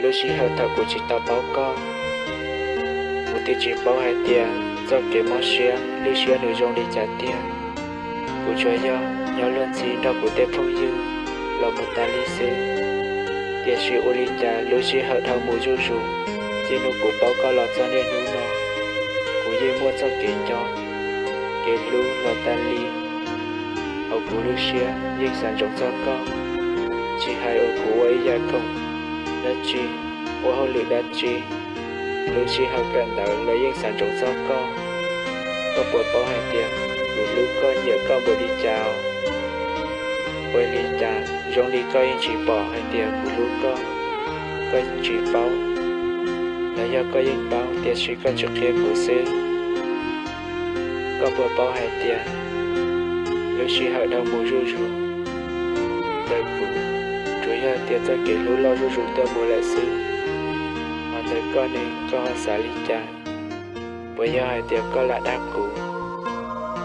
Lub sij hawm thaum kuv tsis tau paub koj, kuv twb tsis paub hais tias txoj kev mob siab lwj siab nws zoo li cas tiag. Kuv tsuas yog nyob luag ntxhi nrog kuv tej phooj ywg los mus tas li xwb. Tiam sis ua li cas lub sij hawm dhau mus zuj zus, txij hnub kuv paub koj los txog niaj hnub no, kuv yeej muaj txoj kev nco, kev hlub los tas li. Hauv kuv lub siab yeej xav ntsoov txog koj, tsis hais uas kuv ua ib yam khoom dab tsi, ua hauj lwm dab tsi, lub sij hawm kawm ntawv los yeej xav ntsoov txog koj. Koj puas paub hais tias kuv hlub koj nyiam koj npaum li cas? Ua li cas zoo li koj yeej tsis pom hais tias kuv hlub koj? Koj yeej tsis paub, los yog koj yeej paub tiam sis koj tsis qhia kuv xwb? Koj puas paub hais tias lub sij hawm dhau mus zuj zus, ntawm kuv tsuas yog hais tias txoj kev hlub loj zuj zus tuaj mus lawm xwb, hos ntawm koj ne, koj ho xav li cas? Puas yog hais tias koj lam dag kuv,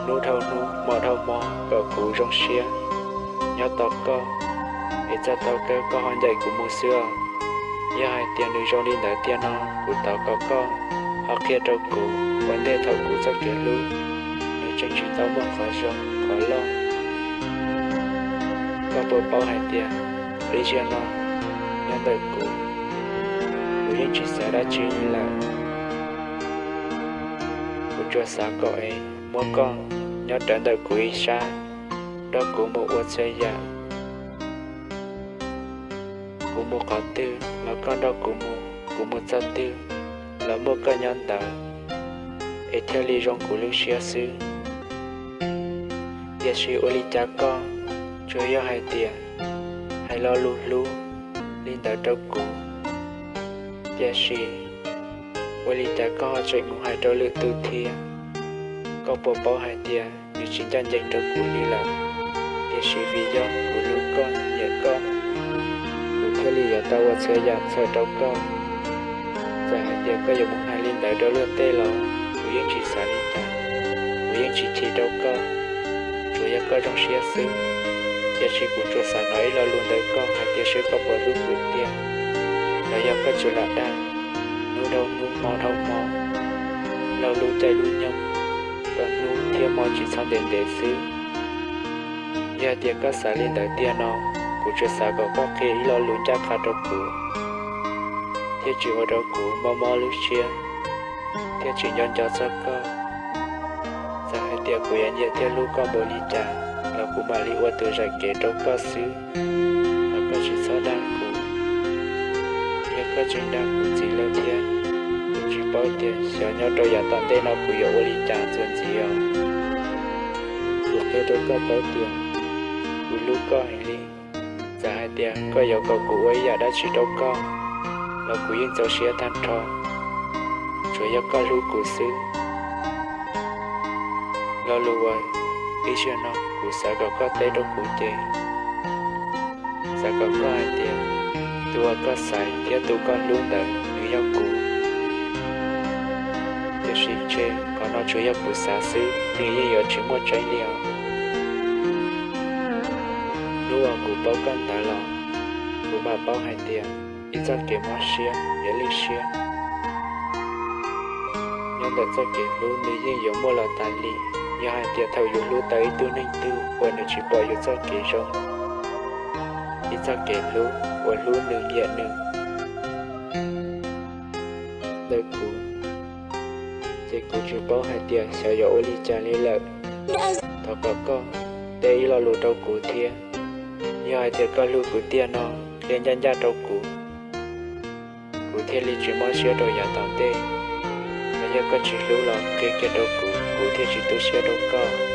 hnub dhau hnub hmo dhau hmo kom kuv zoo siab nyob tos koj, es txog thaum kawg koj ho ncaim kuv mus xwb os? Yog hais tias nws zoo li ntawd tiag no, kuv thov kom koj ho qhia rau kuv ua ntej thaum kuv txoj kev hlub nws tseem tsis tau muaj qhov zoo qhov loj. Koj puas paub hais tias ib zaug no nyob ntawm kuv, kuv yeej tsis xav dab tsi li lawm. Kuv tsuas xav kom es muab koj nyob rawv ntawm kuv ib sab, nrog kuv mus ua txhua yam. Kuv mus qhov twg los koj nrog kuv mus, kuv mus txog twg los muaj koj nyob ntawd, es thiaj li zoo kuv lub siab xwb. Tiam sis ua li cas koj tsuas yog hais tias hais lo lus hlub li ntawd rau kuv, tiam sis ua li cas koj ho tseem mus hais rau lwm tus thiab? Koj puas paub hais tias nws tsis ncaj ncees rau kuv li lawm, tiam sis vim yog kuv hlub koj nyiam koj, kuv thiaj li yuav tau ua txhua yam txhawm rau koj. Txawm hais tias koj yuav mus hais li ntawd rau luag tej los kuv yeej tsis xav li cas, kuv yeej tsis chim rau koj, tsuas yog koj zoo siab xwb. Tiam sis kuv tsuas xav hnov ib lo lus ntawm koj hais tias seb koj puas hlub kuv tiag, los yog koj tsuas lam dag hnub dhau hnub hmo dhau hmo, laug lub caij lub nyoog, kom hnub thiab hmo tsis txhob ntev ntev xwb. Yog hais tias koj xav li ntawd tiag no, kuv tsuas xav kom koj qhia ib lo lus ncaj qha rau kuv, thiaj tsis ua rau kuv mob mob lub siab, thiaj tsis nco nco txog koj. Txawm hais tias kuv yuav nyiam thiab hlub koj npaum li cas los kuv mam li ua tus zam kev rau koj xwb, los koj tsis txhob dag kuv. Yog koj tseem dag kuv ntxiv lawm thiab, kuv tsis paub tias xyov nyob rau yav tom ntej no kuv yuav ua li cas txuas ntxiv os. Kuv qhia rau koj paub tias kuv hlub koj heev li. Txawm hais tias koj yuav kom kuv ua ib yam dab tsi rau koj los kuv yeej txaus siab tag nrho, tsuas yog koj hlub kuv xwb. Lo lus uas ib zaug no kuv xav kom koj teb rau kuv ces xav kom koj hais tias tus uas koj xaiv thiab tus koj hlub ntawd nws yog kuv. Tiam sis ntshe qhov no tsuas yog kuv xav xwb, nws yeej yuav tsis muaj tseeb li os. Hnub uas kuv paub koj ntawd los, kuv mam paub hais tias ib txoj kev mob siab yuav lwj siab. Nyob ntawm txoj kev hlub nws yeej yuav muaj los tas li. Yog hais tias thaum yus hlub tau ib tug neeg twg uas nws tsis pom yus txoj kev zoo, ib txoj kev hlub uas hlub nws nyiam nws ntawm kuv, ces kuv tsis paub hais tias xyov yuav ua li cas li lawm. Thov kom koj teb ib lo lus rau kuv thiab. Yog hais tias koj hlub kuv tiag no, qhia ncaj ncaj rau kuv, kuv thiaj li tsis mob siab rau yav tom ntej. Los yog koj tsis hlub los qhia kiag rau kuv, kuv thiaj tsis tu siab rau koj.